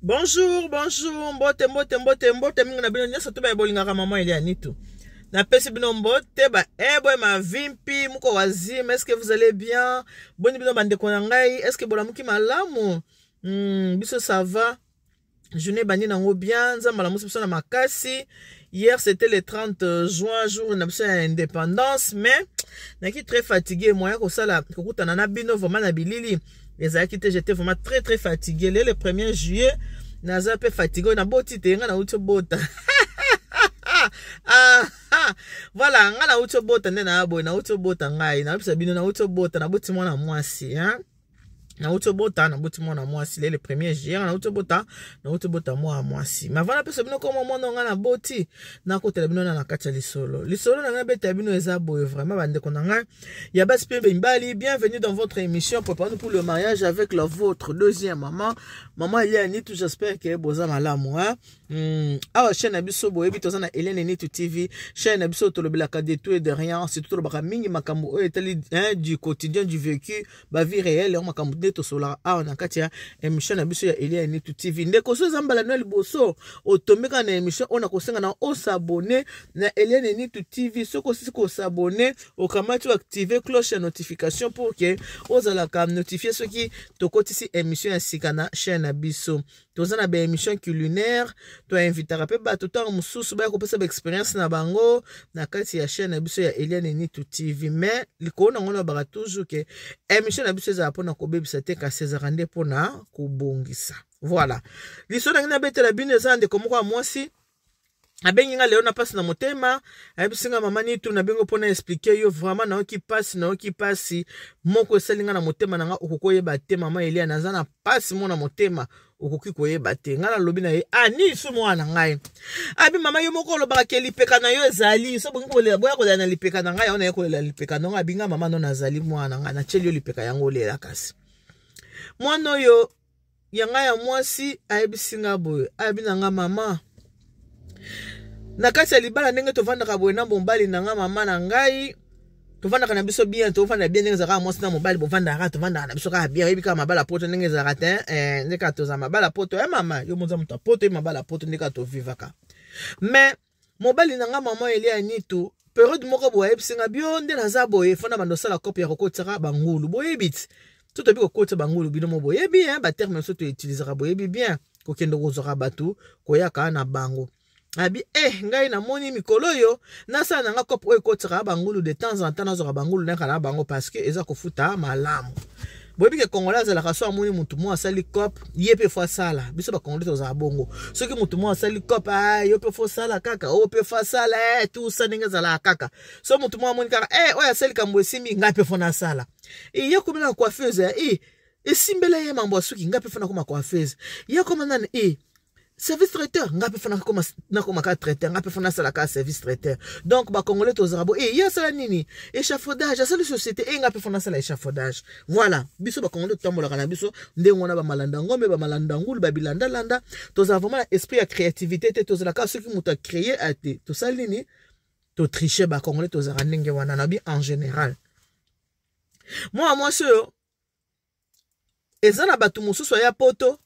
Bonjour, bonjour, mbote, mbote, mbote, mbote mingi na bino nyonso to baye bolingaka maman Elia Nitu. Napesi bino mbote ba eboy mavimpi muko wazima, est-ce que vous allez bien? Boni bino bandeko na ngai, est-ce que bolamuki malamu? Biso ça va. Journée bandi nango bien, Nzambe alamusi biso na makasi. Hier c'était le 30 juin, jour na biso ya indépendance, mais naki très fatigué, moyen kosala kokutana na bino vraiment na bilili ezalaki te, j'étais vraiment très très fatigué. Le 1er juillet naza pe fatigué, na boti te, nga nauti obota. Ah, ah, voilà, nga nauti obota nde na boye, nauti obota ngai, nayebisa bino nauti obota, naboti mwana mwasi, hein? Nauti obota, naboti mwana mwasi le 1er juillet, nauti obota, nauti obota mwana mwasi. Mais avant napesa bino koma mwana nga naboti, nakotela bino na kati ya lisolo. Lisolo na ngai beta bino eza boye vraiment bandeko na ngai ya basi pe mibali, bienvenue dans votre émission Préparons-nous pour le mariage avec la vôtre deuxième maman, maman Elia Nitu, j'espère que boza malamu, hein. Awa chaîne na biso boyebi toza na Eliane Nitu TV, chaîne na biso tolobelaka de tout et de rien, surtout tolobaka mingi makambo oyo etali, hein, du quotidien, du vécu, ba vie réelle, yango makambo nde tosolaka awa na kati ya émission na biso ya Eliane Nitu TV. Ndeko so eza mbala na liboso otombeka na émission oyo, nakosenga na osabonner na Eliane Nitu TV. Soki osisi kosabonner, okamati oactive cloche ya notification pour que ozalaka notifié soki tokotisi émission ya sika na chaîne na biso. Toza na ba émission culinaire, toinvitaka mpe bato ntango mosusu baya kopesa ba expérience na bango na kati ya chaîne na biso ya Eliane Nitu TV. Mais likolo nango nalobaka toujours ke émission na biso ezala mpona kobebisa te, kasi ezalaka nde mpona kobongisa. Voilà, liso na ngai nabetela bino eza ndeko moko ya mwasi abengi nga lelo na mpasi na motema, ayebisi nga: "Mama Nitu, nabengi mpona expliquer yo vraiment, nayoki mpasi, nayoki mpasi moko esali nga na motema na nga, okoki koyeba te. Mama Elia, naza na mpasi mo na motema, okoki koyeba te." Ngai nalobi na ye: "Ah, nini so mwana na ngai?" Abi: "Mama, yo moko olobaka ke lipeka na yo ezali so bongi kolela, boya kolela na lipeka na ngai." Yango naye kolela lipeka na ngai. Abi nga: "Mama, no nazali mwana na ngai, natieli yo lipeka yango, olela." Kasi mwana oyo ya ngai ya mwasi ayebisi nga boye, ayebi na nga: "Mama, na kati ya libala, ndenge tovandaka boye na mobali na nga, mama na ngai, tovandaka na biso bien, tovanda bien ndenge ezalaka mwasi na mobali bovandaka, tovandaka na biso kaka bien. Oyebi kaka mabala poto ndenge ezalaka te, nde kaka tozala mabala poto. E mama, yo moza moto ya poto, ye mabala poto nde kaka tovivaka. Mais mobali na nga, mama Elia Nitu, période moko boye ayebisi nga bio nde naza boye, fanda bando osala kope ya kokotisaka bangulu. Boyebi ti so toyebi kokotisa bangulu, bino mo boyebi, hein, baterme so toutilisaka, boyebi bien, kokende kozwaka bato, koyaka na bango." Abi ngai namoni mikolo oyo nasala na nga kope oyo ekotisaka bangulu, de temps en temps nazwaka bangulu, nayaka na bango parce que eza kofuta malamu. Boyebi ke Congolais azalaka, so amoni motu mo asali cope, ye mpe faut asala. Biso Bacongolais tozala bongo, soki motu mo asali cope, ah, yo mpe faut osala kaka, oyo mpe faut asala, tout ça ndenge ezalaka kaka. So motu mo amoni kaka oyo asali kambo esimbi, ngai mpe faut nasala. Ye komi na coiffeuse, esimbela ye mambo ya suki, ngai mpe faut nakoma coiffeuse. Ye koma nani, service traiteur, ngai mpe faut nakoma ka traiteur, ngai mpe faut nasala ka service traiteur. Donc Bacongolais tozala bo ye asala nini, échafaudage, asali société, ngai mpe faut nasala échafaudage. Voilà, biso Bacongolais totambolaka na biso ndenge wana, bamalanda ngombe, bamalanda ngulu, babilandalanda. Tozala vraiment na esprit ya créativité te, tozalaka soki moto acréer ate, tosali nini, totriche. Bacongolais tozalaka ndenge wana, na bi en général. Mwana mwasi oyo eza na bato mosusu aya poto,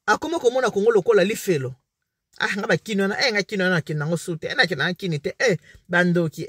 akoma komona Kongo lokola lifelo. Ah, nga bakini wana, nga kini wana nakende yango su te, nakende nga kini te, bandoki,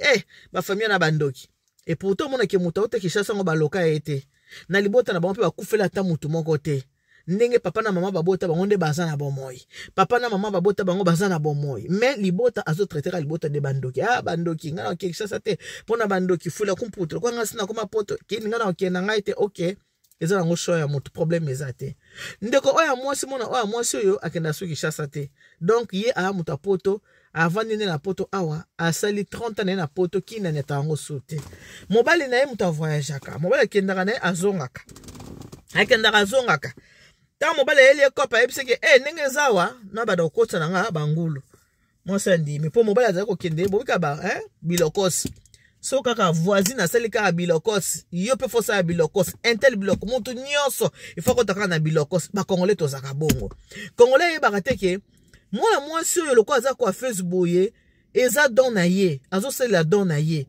bafamille na bandoki. Et pourtant omonake moto auta Kinshasa yango, baloka ye te na libota na bango, mpe bakufela ata motu moko te. Ndenge papa na mama babota bango nde baza na bomoi, papa na mama babota bango baza na bomoi, mais libota azotraiteka libota nde bandoki. Ah, bandoki, ngai na okende Kinshasa te mpo na bandoki, fula kumputu lokwa ngai sina koma poto kini, ngai na okende na ngai te. Ok, eza nango choix ya moto, problème eza te. Ndeko oyo ya mwasi, mona oyo ya mwasi oyo akenda so Kinshasa te, donc ye aya moto ya poto, avandi nde na poto awa, asali 30 ans na ye na poto, kini ata yango so te. Mobali na ye moto avoyageaka, mobali akendaka na ye, azongaka, akendaka, azongaka. Ntango mobali ayeli ye kope, ayebisaki ndenge eza awa, na bada kokotisa na nga bangulu. Mwasi andimi, mpo mobali azali kokende bobika ba bilokosi. So kaka voisine asali kaka bilokos, yo mpe faut osala bilokos, intel biloko, motu nyonso ifo kota kaka na bilokos. Bacongolais tozalaka bongo. Congolais ayebaka te ke mwana mwasi oyo lokola aza coiffeuse boye, eza don na ye, azosalela don na ye.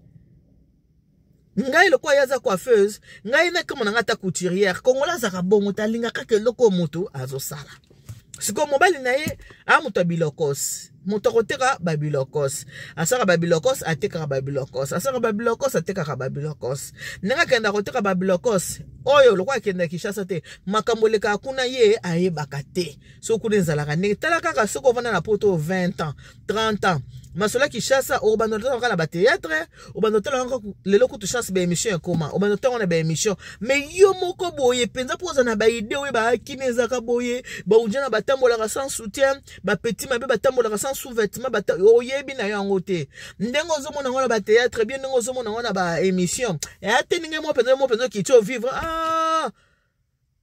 Ngai lokola ye aza coiffeuse, ngai nakoma na ngai ata couturière. Congolais azalaka bongo, talinga kaka eloko oyo moto azosala. Sikoyo mobali na ye a moto ya bilokos, moto akoteka babilokos, asalaka babilokos, atekaka babilokos, asalaka babilokos, atekaka babilokos. Ndenge akenda koteka babilokos oyo, lokola akenda Kinshasa te, makambo elekaka kuna ye ayebaka te. Soki kuna ezalaka ndenge, tala kaka soki ovanda na poto 20 ans, 30 ans, masolo ya Kinshasa okobanda otala kaka na batheatre, obanda otala kaka lelo kutu chance baémission ekoma, obanda otala na baémission. Mais yo moko boye mpenza mpo oza na baide oyo baakini ezalaka boye, baujana batambolaka sans soutien, bapeti mabe batambolaka sans sous-vêtement, oyebi na yo yango te. Ndenge ozomona yango na batheatre bien, ndenge ozomona yango na baémission eya te. Ndenge mo mpenza, mo mpenza okiti ovivre, ah,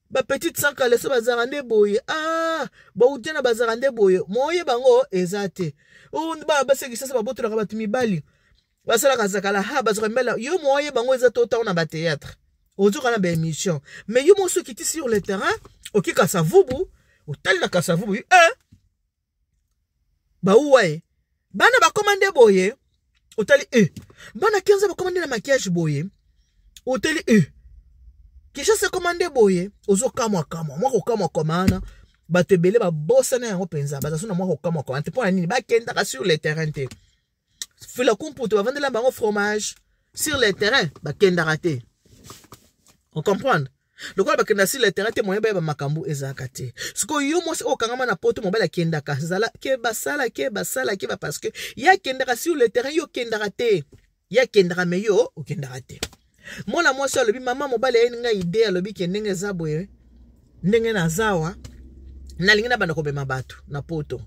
bapetite sans caleçon bazalaka nde boye, ah, baujana bazalaka nde boye, moyeba yango eza te. Bana basekisasa babotolaka bato mibali, basalaka zakala, ha, bazwaka mibali. Yo moyeba yango eza te, otango na batheatre, ozoka na baémission. Mais yo moso okiti sur le terrain, oki Kasavubu, otali na Kasavubu, eh, bauwa ye bana bakoma nde boye, otali e bana 15 bakoma nde na maquillage boye, otali e Kinshasa ekoma nde boye, ozokamwa kamwa mwa kokamwa koma wana. Bato ebele babosana yango mpenza, baza so na mwa kokamwa koma te. Mpo na nini? Bakendaka sur le terrain te. Fila kumputu bavandela bango fromage sur le terrain, bakendaka te. Ocomprendre? Lokola bakenda sur le terrain te, moyen bayeba makambo ezalaka te. Sikoyo yo mwasi oyo okangama na poto, mobali akendaka, zala ke basala ke basala ke ba, parce que ye akendaka sur le terrain, yo okendaka te. Ye akendaka, mais yo okendaka te. Mwana mwasi alobi: "Mama, mobali ayeni ngai idée, alobi ke ndenge eza boye, ndenge nazawa, nalingi nabanda komema bato na poto.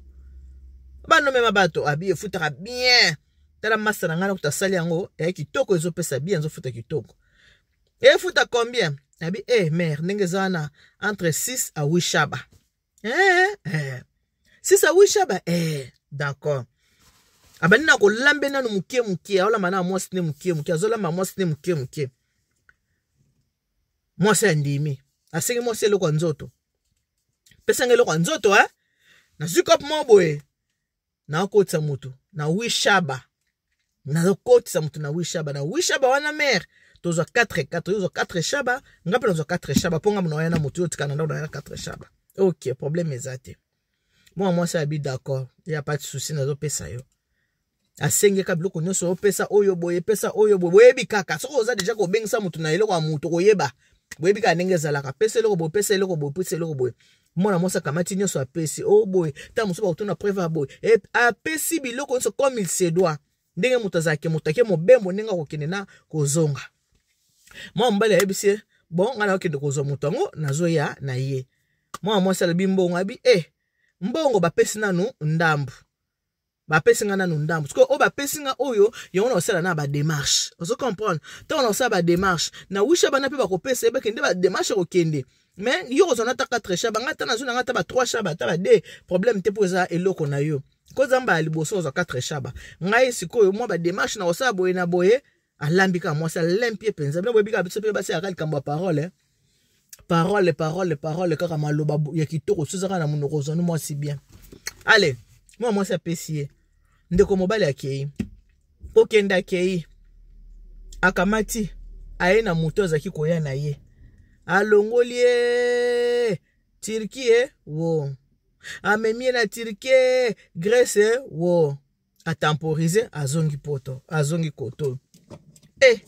Banda omema bato, abi efutaka bien. Tala masa na ngai nakuta asali yango, eya kitoko, ezopesa bien, ezofuta kitoko." "Efuta combien?" Abi: "Eh mère, ndenge eza wana, entre 6 à 8 shaba." "Eh, eh. 6 à 8 shaba, eh, d'accord." Abandi na kolambe nanu moke moke, aolamba na mwasi ne moke moke, azolamba mwasi ne moke moke. Mwasi andimi, asengi mwasi eloko ya nzoto: "Pesanga eloko ya nzoto, eh? Nazwi kope moko boye, nakotisa motu na wishaba, nazokotisa motu na wishaba, na wishaba wana mère tozwa 4 4, ozwa 4 shaba, nga mpe nazwa 4 shaba, mpo nga mona oya na motu, oyo tika na ndako na 4 shaba." "Ok, problème eza te." Mwana mwasi abi: "D'accord, ya pas de souci, nazopesa yo." Asengeka biloko nyonso, opesa oyo boye, pesa oyo boye. Boyebi kaka soki oza déjà kobengisa motu na eloko ya motu, koyeba, boyebi kaka ndenge ezalaka: pesa eloko boye, pesa eloko boye, pesa eloko boye. Mwana mwasi akamati nyonso, apesi oyo boye. Ntango mosusu bakotuna preuve ya boye, apesi biloko nyonso comme il se doit, ndenge moto azalaki, moto ake mobembo, ndenge akokende na kozonga. Mwana mobali ayebisi ye: "Bon, ngai nakokende kozwa moto yango, nazoya na ye." Mwana mwasi alobi: "Mbongo?" Abi: "E, mbongo bapesi nanu ndambu, bapesi nga nanu ndambu. Sikoyo oyo bapesi nga oyo, yango na kosala na badémarche. Ozo comprendre? Ntango na kosala badémarche na wisha bana mpe bakopesa, yebakende badémarche, ekokende. Mais yo kozwa na ata 4 shaba, nga ata nazwi nanga ata ba 3 shaba, ata ba 2, problème te, mpo eza eloko na yo. Koza mbala liboso kozwa 4 shaba, ngai sikoyo mwa badémarche na kosala boye na boye." Alambi kaka, mwasi alempi ye mpenza. Bino boyebi kaka, biso mpe basi yaka likambo ya parole, parole, parole, parole, kaka maloba ya kitoko so ezaka na monoko, ozwani mwasi bien. Ale, mwana mwasi apesi ye. Ndeko mobali akei, kokende akei, akamati, aye na moto azalaki koya na ye, alongoli ye Turquie wo, amemi ye na Turquie, Grèce wo, atemporise, azongi poto, azongi koto. E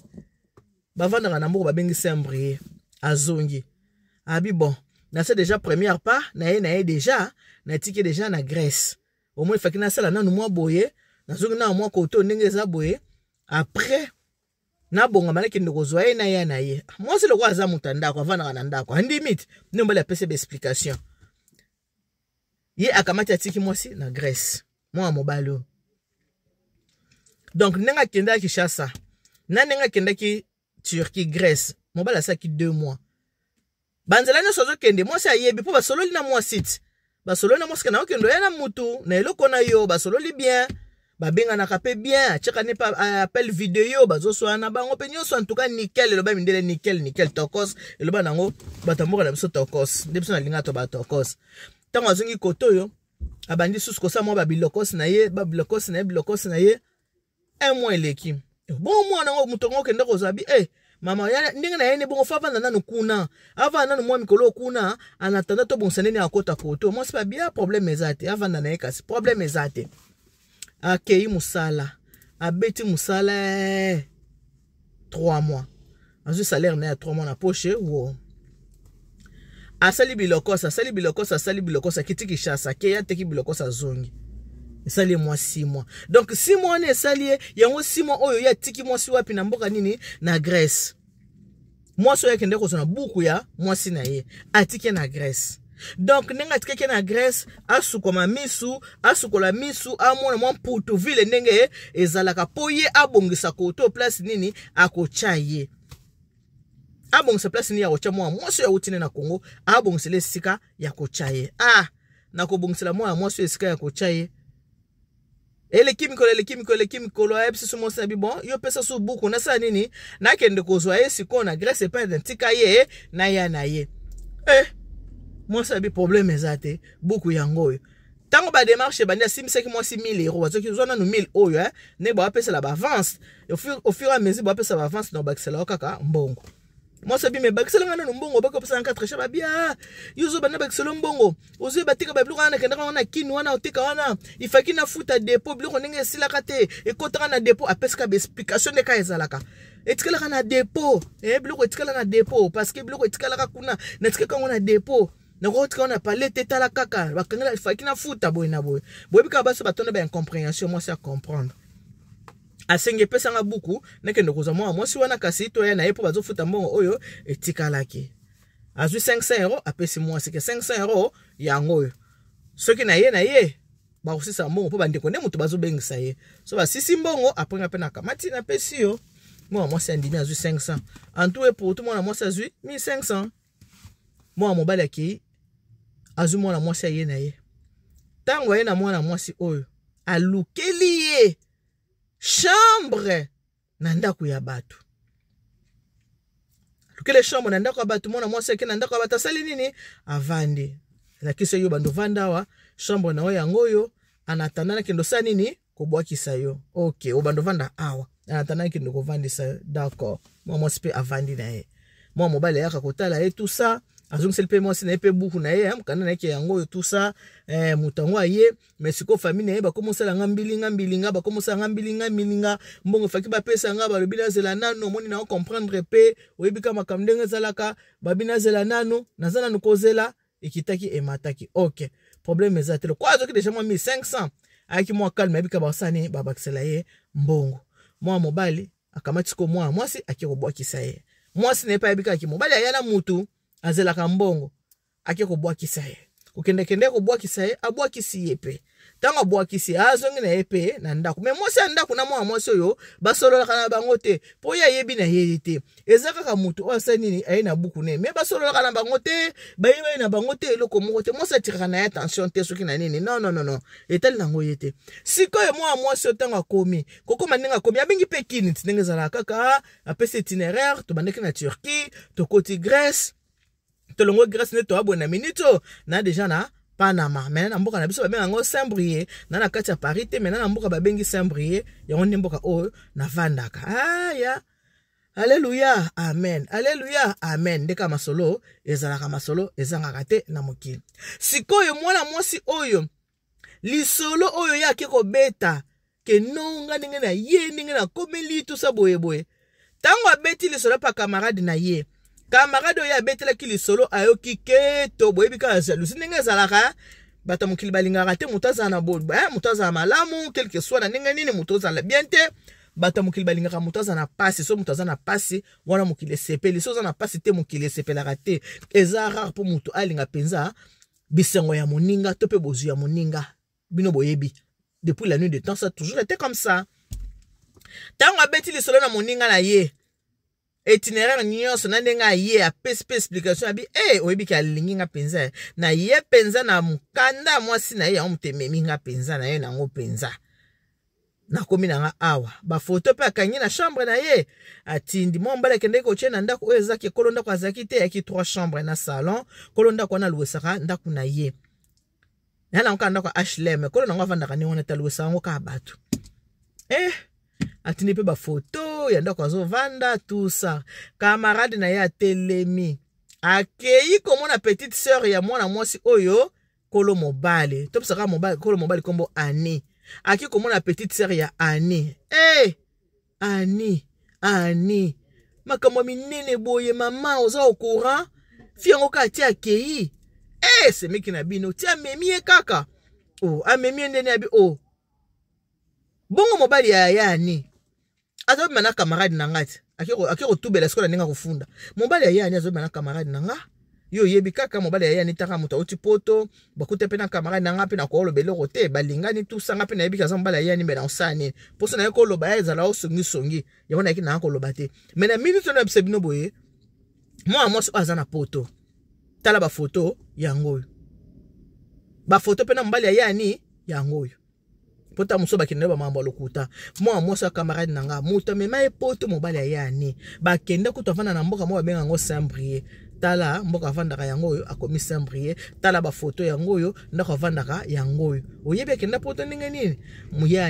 bavandaka na mboka babengi Saint-Brieuc. Azongi, abi: "Bon, nase déjà première pas na ye, na ye déjà natiki déjà na Grèce. Au moins efaki nasala nanu mwa boye, nazongi na mwa koto ndenge eza boye, après nabongama, nakende kozwa ye na ya na ye." Mwasi lokola aza moto ya ndako, avandaka na ndako, andimi te. Nde mobali apesi baexplication, ye akamati, atiki mwasi na Grèce. Mwana mobali oyo, donc ndenge akendaki Kinshasa na ndenge akendaki Turquie, Grèce, mobali asalaki 2 mois. Banzela nyonso azokende, mwasi ayebi, mpo basololi na mwasi ti basololi na mwasi, kana okende oya na mutu na eloko na yo. Basololi bien, babenganaka mpe bien, atiaka ne mpe appel vidéo, bazoswana na bango mpe nyonso. En tout cas nickel, eloba mindele, nickel, nickel, tokos. Eloba nango bato ya mboka na biso, tokos nde biso nalinga to batokos. Ntango azongi kote oyo, abandi susu kosala mwa babilokosi na ye, babilokosi na ye, bilokosi na ye. Un mois eleki. Bon, mwana yango, moto yango okende kozwa, bi e Mama ya ndenge na ye ne bongo, fo avanda nanu kuna, avanda nanu mwa mikolo kuna en attendant tobongisa ndenge akota koto. Mwasi babia problème eza te, avanda na ye, kasi problème eza te. Akei mosala, abeti mosala 3 mois, azwi salaire na ye ya 3 mois na poche. Wo asali bilokosa, asali bilokosa, asali bilokosa, akiti Kinshasa, akei, ateki bilokosa, azongi, esali ye mwa 6 mois. Donc 6 mois wana esali ye yango 6 mois oyo ye atiki mwasi wapi? Na mboka nini? Na Grèce. Mwasi oyo akende kozwa na buku ya mwasi na ye, atiki na Grèce. Donc ndenge atikaki na Grèce, asukama misu, asukola misu, amona mwa mputu ville ndenge ezalaka, mpo ye abongisa koto place nini akotya ye, abongisa place nini ya kotya mwana mwasi oyo awuti ne na Congo, abongisela esika ya kotya ye. Ah, nakobongisela mwana mwasi oyo esika ya kotya ye. Eleki mikolo, eleki mikolo, eleki mikolo, ayebisi so mwasi na bi: "Bon, yo pesa so buku, nasala nini? Nakende kozwa ye sikoyo na Grèce epai na ntika ye, naya na ye." Eh, mwasi abi problème eza te, buku yango oyo. Ntango badémarche ebandi, asimbisaki mwasi 1000 euro. Azoki zwa nanu 1000 oyo, eh, ndenge bawapesela baavance au fur et à mesure, bawapesa baavance na obakisela yo kaka mbongo. Mwasi abi: "Me bakisela nga nanu mbongo." Baki opesa nga 4 chat. Babia: "Yo ozobanda bakisela mbongo, ozwi batika babiloko wana, nakendaka wana kini wana, oteka wana, ifaki nafuta dépôt, biloko ndenge esilaka te, ekotaka na dépôt." Apesaka baexplication ndeka ezalaka, etikalaka na dépôt, biloko etikala na dépôt, parce que biloko etikalaka kuna, natikaka yango na dépôt, nakotika wana pale te, tala kaka bakangela, ifaki nafuta boye na boye. Boyebi kaka basi batonda baincompréhension. Mwasi acomprendre, asengi: "Epesanga buku, nakende kozwa mwana mwasi wana, kasi toya na ye mpo bazofuta mbongo oyo etikalaki." Azwi 500 euro, apesi mwasi ke 500 euro yango oyo, soki na ye na ye bakosisa mbongo, mpo bandeko nde moto bazobengisa ye, so basisi mbongo, après nga mpe nakamati, napesi yo. Mwana mwasi andimi, azwi 500. En tout et pour tout, mwana mwasi azwi 1500. Mwana mobali akei, azwi mwana mwasi, aye na ye. Ntango aye na mwana mwasi oyo, alukeli ye chambre na ndako ya bato, alukeli chambre na ndako ya bato. Mwana mwasi ake na ndako ya bato, asali nini? Avandi, alakisi yo: "Bando ovanda awa, chambre na yo yango oyo, en attendant nakende osala nini? Kobwakisa yo. Ok, obanda ovanda awa en attendant nakende kovandisa yo." D'accord, mwana mwasi mpe avandi na ye. Mwana mobali ayaka kotala ye, tout ça, azongiseli mpe mwasi na ye mpe buku na ye, mokanda na ye ke yango oyo, tout ça. Moto yango aye, mais sikoyo famille na ye bakomosala nga mbilinga mbilinga, bakomosala nga mbilinga mbilinga. Mbongo efaki bapesa nga, balobi nazela nanu. Omoni na comprendre mpe, oyebi ka makambo ndenge ezalaka. Babi nazela nanu, naza nanu kozela. Ekitaki, emataki, ok, problème eza te. Lokwa azoki déjà mwa 1500, ayaki mwa calme, ayebika basani babakisela ye mbongo. Mwa mobali akamati sikoyo mwana mwasi, ake kobwakisa ye. Mwasi na ye mpe ayebi kaka mobali aya na mutu azelaka mbongo, ake kobwakisa ye. Kokendekende kobwakisa ye, abwakisi ye mpe. Ntango abwakisi, azongi na ye mpe na ndako. Me mwasi ya ndako na mwana mwasi oyo basololaka na bango te, mpo ye ayebi na ye te, eza kaka motu oyo asali nini, aye na buku ne. Me basololaka na bango te, bayebi na bango te, eloko moko te. Mwasi atiraka na ye attention te, soki na nini, non, non, non, non, etali nango ye te. Sikoyo mwana mwasi oyo, ntango akomi kokóma, ndenge akomi, abengi mpe kini ti ndenge ezalaka kaka, apesi itinéraire: "Tobandaki na Turquie, tokoti Grèce, tolongo Grèce, nde toaboye na minute oyo na déjà na Panama. Me na mboka na biso babenga yango Saint-Brieuc, na kati ya Paris te, me na mboka babengi Saint-Brieuc, yango nde mboka oyo navandaka." Aya, alleluya, amen, alleluya, amen. Ndeka masolo ezalaka, masolo ezangaka te na mokili. Sikoyo mwana mwasi oyo, lisolo oyo ye ake kobeta ke nonga ndenge na ye, ndenge nakomeli tusa boyeboye. Ntango abeti lisolo pa camarade na ye, camarade oyo abetelaki lisolo ayoki keto. Boyebi kaka jalousie ndenge ezalaka. Bato ya mokili balingaka te moto azala na moto azala malamu, quelque soit na ndenge nini, moto ozala bien te. Bato ya mokili balingaka moto aza na pasi. So moto aza na pasi wana, mokili esepeli. So oza na pasi te, mokili esepelaka te. Eza rare mpo moto alinga mpenza bisengo ya moninga to mpe bozwi ya moninga. Bino boyebi, depuis la nuit de temps, ça a toujours été comme ça. Ntango abeti lisolo na moninga na ye, itinéraire nyonso na ndenge aye, apesi mpe explication, abi e oyebi ke alingi nga mpenza na ye mpenza na mokanda mwasi na ye, yango moto ememi nga mpenza na ye nango mpenza, nakomi na nga awa. Bafoto mpe akangi na chambre na ye, atindi. Mwa mobali akendeki kotie na ndako oyo ezaki, ekolo ndako azalaki te, eyaki trois chambre na salon. Kolo ndako wana aluwesaka ndako na ye ya nango kaka ndako ya HLM, kolo nango avandaka ndenge wana te, aluwesaka yango kaka bato. Atindi mpe bafoto. poto ya ndako azovanda tout ça. Camarade na ye atelemi, akei komona petite sœur ya mwana mwasi oyo kolo mobali. Topesaka mobali, kolo mobali nkombo Ani. Aki komona petite sœur ya Ani. Hey! Eh, Ani, Ani, makambo ya minene boye, mama oza au courant? Fi yango kaka ti akei. Eh, semeki na bino ti amemi ye kaka. Oh, amemi ye ndeni abi oh. Bongo mobali ya ya Ani azobima na camarade na nga ti ake kotubela sikoyo na ndenge akofunda mobali ya ye Ani azobima na camarade na nga. Yo oyebi kaka mobali ya ye Ani, taka moto auti poto, bakuta mpe na camarade na nga mpe nakoloba eloko te, balingani tusa nga mpe nayebi kaza mobali ya ye Ani, mbe na osala nini? Mposo naye koloba ya ezala osongisongi yango nayaki nanga koloba te. Me na minute oyo nayebisa bino boye, mwana mwasi oyo aza na poto, tala bafoto yango oyo, bafoto mpe na mobali ya ye Ani yango oyo, mpo ta mosusu bakende bamambo ya lokuta. Mwana mwasi ya camarade na nga, moto amema ye poto, mobali ya ye Ani, bakende kutu avanda na mboka moko babenga yango Saint-Brieuc. Tala mboka avandaka yango oyo, akomi Saint-Brieuc. Tala bafoto yango oyo, ndako avandaka yango oyo. Oyebi akenda poto ndenge nini?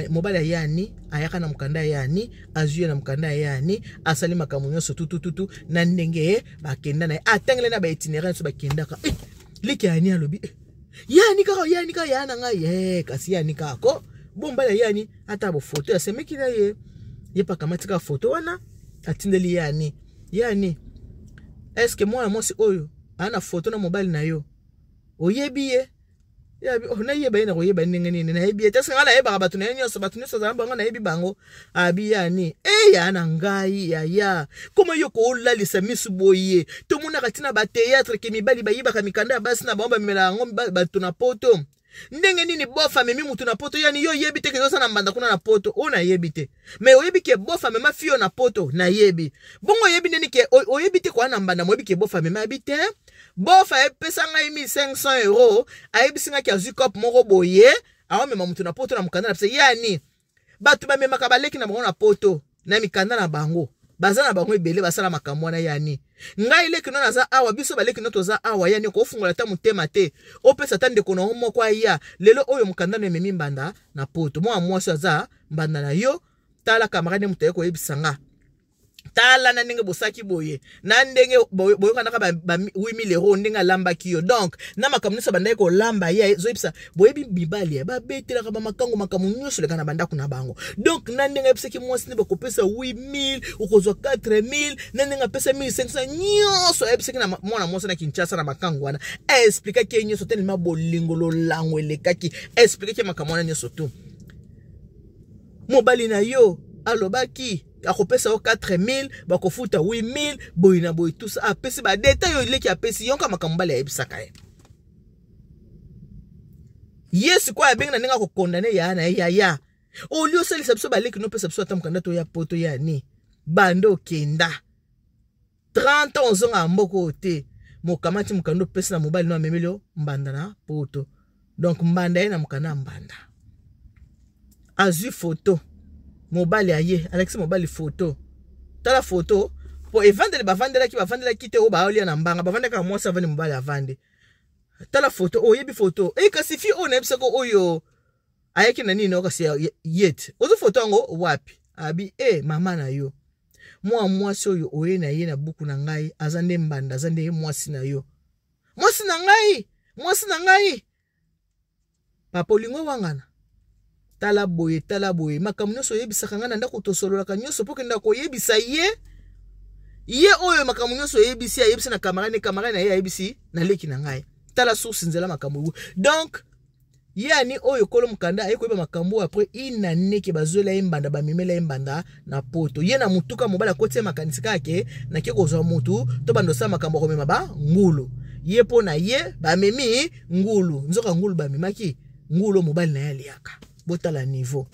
Mobali ya ye Ani ayaka na mokanda ya ye Ani, azwi ye na mokanda ya ye Ani, asali makambo nyonso tutututu na ndenge ye bakenda na ye, atangele na baitinéraire nyonso bakendaka. Eh, leki ya Ani alobi eh, yani kaka, yani kaka ya na ngai ye, kasi yani kaka ko bombala yani ata bofoto ya semeki na ye, ye mpe akamati kaka foto wana, atindeli yani. Yani, eske mwana mwasi oyo aa na foto na mobali na yo, oyebi ye? Yabi, oh, nayeba ye, nakoyeba ndenge nini? Nayebi ye te. Eske ngai nayebaka bato na ye nyonso? Bato nyonso azala bango, nayebi bango? Abi yani e ya na ngai yaya, koma yo kolalisa misu boye? Tomonaka ntina bateatre ke mibali bayibaka mikanda ya basi na bango, bamemela yango bato na poto. Ndenge nini bof amemi mutu na poto? Yani yo oyebi te ke oza na mbanda kuna na poto? Oyo nayebi te. Me oyebi ke bof amema fio na poto? Nayebi. Bongo oyebi ndeni ke oyebi te koa na mbanda? Moyebi ke bof amema? Ayebi te. Bof ayepesa ngai 1500 euro, ayebisi ngai ke azwi cope moko boye, aomema mutu na poto na mokanda na biso. Yani bato bamemaka baleki na bango na poto na mikanda na bango, baza na bango ebele, basala makambo wana. Yani ngai leki no naza awa, biso baleki no toza awa. Yani kofungola ata motema te, opesa ata ndeko na yo moko aya lelo oyo mokanda no ememi mbanda na poto, mwana mwasi aza mbanda na yo. Tala camarade, moto aye koyebisa nga, tala na ndenge bosaki boye, na ndenge boyokanaka ba 8000 euro, ndenge alambaki yo. Donc na makambo nyonso bandaki kolamba ye, ezoyebisa boyebi mibali ya babetelaka bamakango makambo nyonso leka na bandako na bango. Donc na ndenge ayebisaki mwasi nde bakopesa 8000, okozwa 4000, na ndenge apesa 1500 nyonso ayebisaki na mwana mwasi na Kinshasa na makango wana, aexplikaki ye nyonso telema bolingo lolango elekaki, aexplikaki ye makambo wana nyonso tu. Mobali na yo alobaki akopesa yo 4000, bakofuta 8000, boye na boye, tout ça apesi badetail oyo eleki, apesi yonka makambo mobali ayebisaka ye. Ye sikoyo abengi na ndenge akokondane ya na ye: yaya, olie osalisa biso baleki, nopesa biso ata mokanda toya poto. Ya ni banda okenda 30 ans, ozonga ya mboka oyo te, mokamati mokanda opesi na mobali no, amemeli yo mbanda na poto. Donc mbanda ye na mokanda ya mbanda, azwi foto mobali aye, alakisi mobali foto. Tala foto po evandeli, bavandelaki, bavandelaki te oyo baolia na mbanga, bavandaki kaka mwasi avandi, mobali avandi. Tala foto, oyebi foto e? Kasi fi oyo nayebisako oyo ayaki na nini, kasi ye te. Ozwi foto yango wapi? Abi e mama na yo, mwa mwasi oyo oye na ye na buku na ngai aza nde mbanda, aza nde mwasi na yo. Mwasi na ngai, mwasi na ngai, papa olingo wangana. Tala boye, tala boye, makambo nyonso oyebisaka ngai na ndako, tosololaka nyonso mpo kenda koyebisa ye, ye oyo makambo nyonso oyebisi, ayebisi na camarade, camarade na ye ayebisi na leki na ngai. Tala source, nzela makambo. Donc ye ani oyo kolo mokanda aye koyeba makambo oyo après une année ke bazwela ye mbanda, bamemela ye mbanda na poto. Ye na motuka, mobali akoti ye makanisi kaka ke nake kozwa motu to banda osala makambo ya komema bangulu. Ye mpo na ye bamemi ngulu, nzoka ngulu bamemaki, ngulu oyo mobali na ye aliaka. Botala niveau,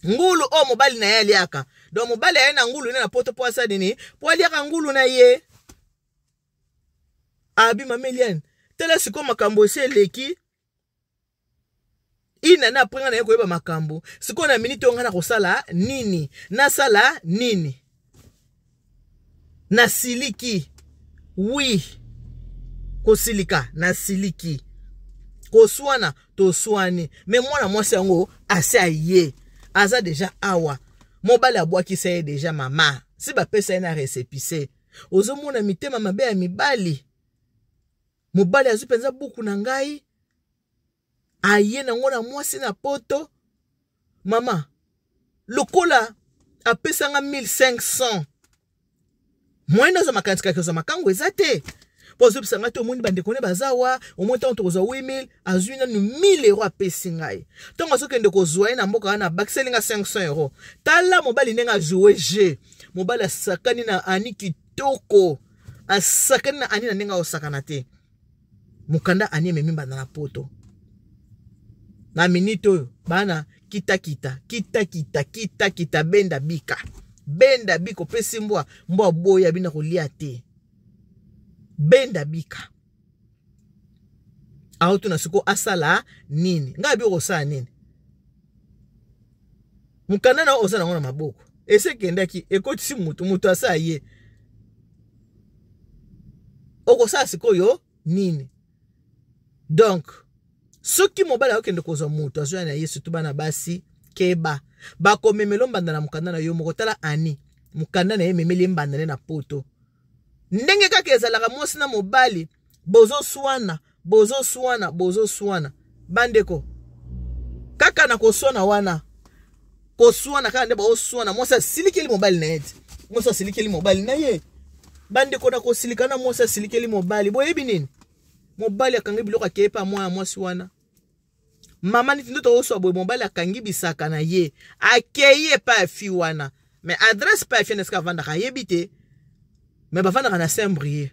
ngulu oyo mobali na ye aliaka. Donc mobali aye na ngulu ne na poto mpo asala nini? Mpo aliaka ngulu na ye. Abi mama Eliane, tala sikoyo makambo esi eleki ina na après nga naye koyeba makambo sikoyo na minute oyo, ngai nakosala nini? Nasala nini? Nasiliki, oui, kosilika nasiliki, koswana toswani, me mwana mwasi yango asi aye, aza deja awa. Mobali abwakisa ye deja mama, si bapesa ye na récépissé. Ozomona mitema mabe ya mibali. Mobali azwi mpenza buku na ngai, aye nango na mwasi na poto. Mama, lokola apesanga 1500, moyen nazwa makanisi kaka kozwa makango eza te, mpo azobisa ngai te. Omoni bandeko ne baza wa, omoni ntango tokozwa 8000, azwi nanu 1000 euro, apesi ngai. Ntango azokende kozwa ye na mboka wana, abakiseli nga 500 euro. Tala mobali ndenge ajoue jeu. Mobali asakani na Ani kitoko, asakani na Ani na ndenge aosakana te. Mokanda Ani ememi mbanda na poto. Na minute oyo bana kitakita kitakita kitakita, benda bika, benda bika. Opesi mbwa, mbwa boya bina kolia te. Benda bika. Aotuna siko asala nini? Ngai abi okosala nini? Mokanda na oza nango na maboko, esi ekendaki, ekotisi mutu, mutu asala ye. Okosala sikoyo nini? Donc soki mobali akokende kozwa moto, azoya na ye, surtout bana basi, keba, bakomemela mbanda na mokanda na yo moko. Tala Ani, mokanda na ye ememeli ye mbanda nde na poto. Ndenge kaka ezalaka, mwasi na mobali bozoswana, bozoswana, bozoswana, bandeko, kaka na koswana wana, koswana kaka nde baoswana. Mwasi asilikeli mobali na ye ti mwasi asilikeli mobali na ye, bandeko, na kosilika na mwasi asilikeli mobali, boyebi nini? Mobali akangi biloko, akeye pa mwana mwasi wana. Mama, neti nde tokoswa boye, mobali akangi bisaka na ye, akei epai ya fille wana, mais adresse pa ya fille na esika avandaka ayebi te, mais bavandaka na Saint Brieuc.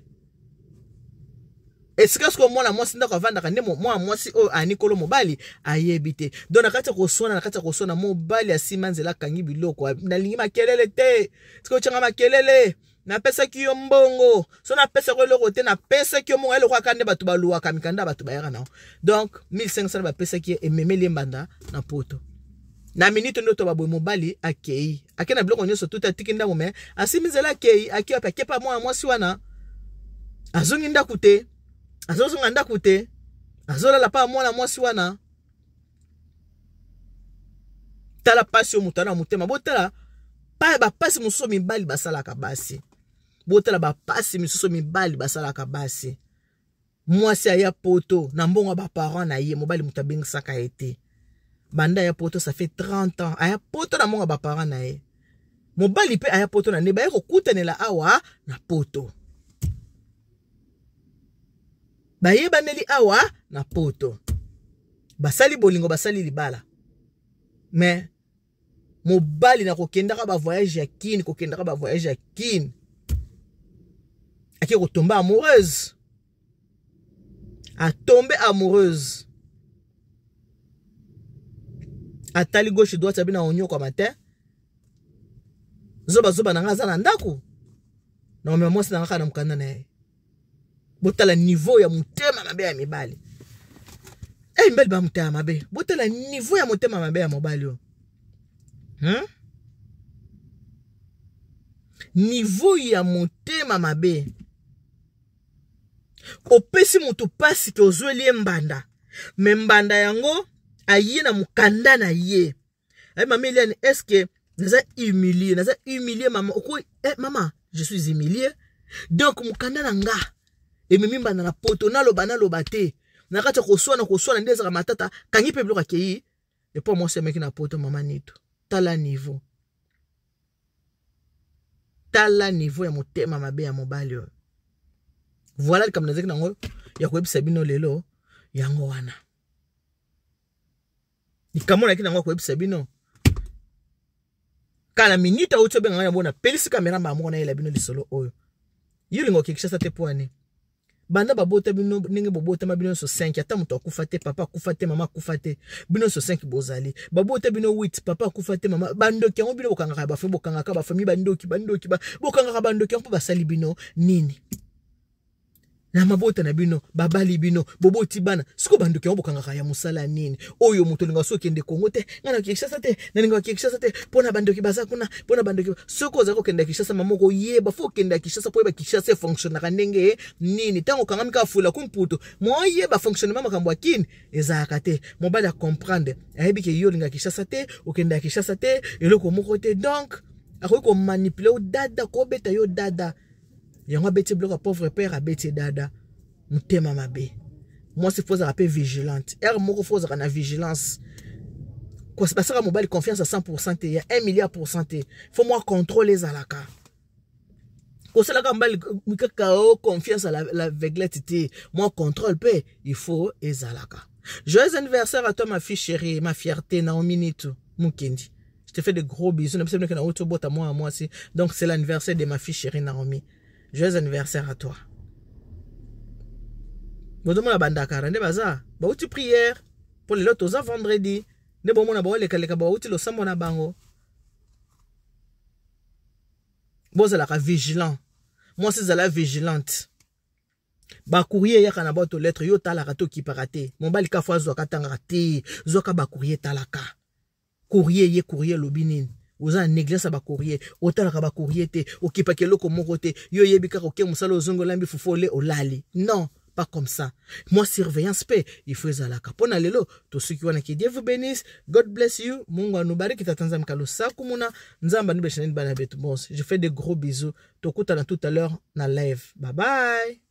Esika soki omwana mwasi ndako avandaka nde mwana mwasi oyo Ani kolo mobali ayebi te. Donc na kati ya koswana, na kati ya koswana, mobali asima nzela, akangi biloko. Nalingi makelele te, sikoyo otyanga makelele. Napesaki yo mbongo, so napesaki eloko te, napesaki yo mbongo. Eloko aka nde bato baluwaka mikanda, bato bayaka nango. Donc 1500 bapesaki ye, ememeli ye mbanda na poto. Na minute nde to baboye, mobali akei, ake na biloko nyonso tuta, atiki ndako, me asimi nzela, akei. Akei wapi? Akepa mwana mwasi wana. Azongi ndako te, azozonga ndako te, azolala pa mwana mwasi wana. Tala pasi oyo moto ana motema. Botala bapasi mosusu mibali basalaka basi. Botala bapasi misusu mibali basalaka basi. Mwasi aya poto na mbongo ya baparent na ye. Mobali moto abengisaka ye te. Banda aya poto, ça fait 30 ans, aya poto na mbongo ya baparent na ye. Mobali mpe aya poto na nde baye kokutanela awa na poto, bayebaneli awa na poto, basali bolingo, basali libala. Mais mobali na kokendaka bavoyage ya Kini, kokendaka bavoyage ya Kini, ake kotomba amoureuse, atombe amoureuse, atali gauche droite, abi na onyokwama te, zobazoba na nga aza na ndako na omema mwasi na nga kaka na mokanda na ye. Botala niveau ya motema mabe ya mibali. Hey, mibali ba motema mabe. Botala niveau ya motema mabe ya mobali oyo, Niveau ya motema mabe. Opesi moto pasi ke ozweli ye mbanda, me mbanda yango aye na mokanda na ye. Aye, mama Eliane, est ce que naza humilié? Naza humilié, mama. Oko eh, mama, je suis humilié. Donc mokanda na nga ememi mbanda na poto. Naloba, naloba te. Na kati ya koswana, koswana nde ezalaka matata. Kangi mpe biloko, akei epo mwasi ameki na poto. Mama Nito, tala niveau, tala niveau ya motema mabe ya mobali oyo. Voilà likambo nazalaki nango ya koyebisa bino lelo, yango wana. Likambo nayaki nango ya koyebisa bino kala minute auti obenga ngai na bona, pelisi kamera mbala moko, nayela bino lisolo oyo. Yo olinga Kinshasa te mpo ani? Banda babota bino, ndenge bobotama bino nyonso 5, ata moto akufa te, papa akufa te, mama akufa te, bino nyonso 5 bozali. Babota bino 8, papa akufa te, mama. Bandoki yango bino bokangaka bafamille, bokangaka bafamille, bandoki, bandoki, bokangaka bandoki yango mpo basali bino nini? Na mabota na bino, babali bino, boboti bana. Siko bandoki yango bokangaka ya mosala nini? Oyo moto olinga soki okende Kongo te, ngai na Kinshasa te, nalingaka Kinshasa te mpo na bandoki baza kuna, mpo na bandoki. Soki ozali kokende Kinshasa, mama, okoyeba fo okende Kinshasa mpo oyeba Kinshasa efonctionnaka ndenge nini. Ntango okangami kaka fula kumputu, moyeba fonctionnement makambo ya Kini ezalaka te. Mobali acomprendre, ayebi ke yo olingaka Kinshasa te, okendaka Kinshasa te, eloko moko te, donc akoki komanipule yo dada, kobeta yo dada. Yango abeti biloko ya pauvre père, abeti dada, motema mabe. Mwasi fo ozalaka mpe vigilante, heure moko fo ozalaka na vigilance. Basaka mobali confiance à 100% te, ya 1 milliard pourcent te, fo mwa contrôle ezalaka. Kosalaka mobali kaka o confiance à l'aveuglette te, mwa contrôle mpe il faut ezalaka. Joyeux anniversaire à toi, ma fille chérie, ma fierté, Naomi Nitu Mukendi. Je te fais de gros bisous. Moi, moi aussi. Donc, c'est l'anniversaire de ma fille chérie Naomi. Joyeux anniversaire à toi. Bozomona bandakara nde baza bauti prière mpo lelo toza vendredi, nde bomona baolekaleka, bauti losambo na bango. Bozalaka vigilant, mwasi ezala vigilante. Bacourrier eyaka na boîte aux lettres, yo otalaka te, okipaka te. Mobali kafo azwaka, atangaka te. Zwaka bacourrier, talaka courrier ye, courrier elobi nini. Oza na négligence ya bacourrier, otalaka bacourrier te, okipaka eloko moko te. Yo oyebi kaka oke mosala, ozongi, olambi fufu, ole, olali. Non, pas comme ça. Moi, surveillance pe il faut ezalaka. Mpo na lelo tosuki wana. Que Dieu vous bénisse, God bless you, Mungu anubariki, tata Nzambe kalosaku muna Nzambe anubesha nini bana betu bonse. Je fais de gros bisous, tokutana tout à l'heure na live. Bye bye.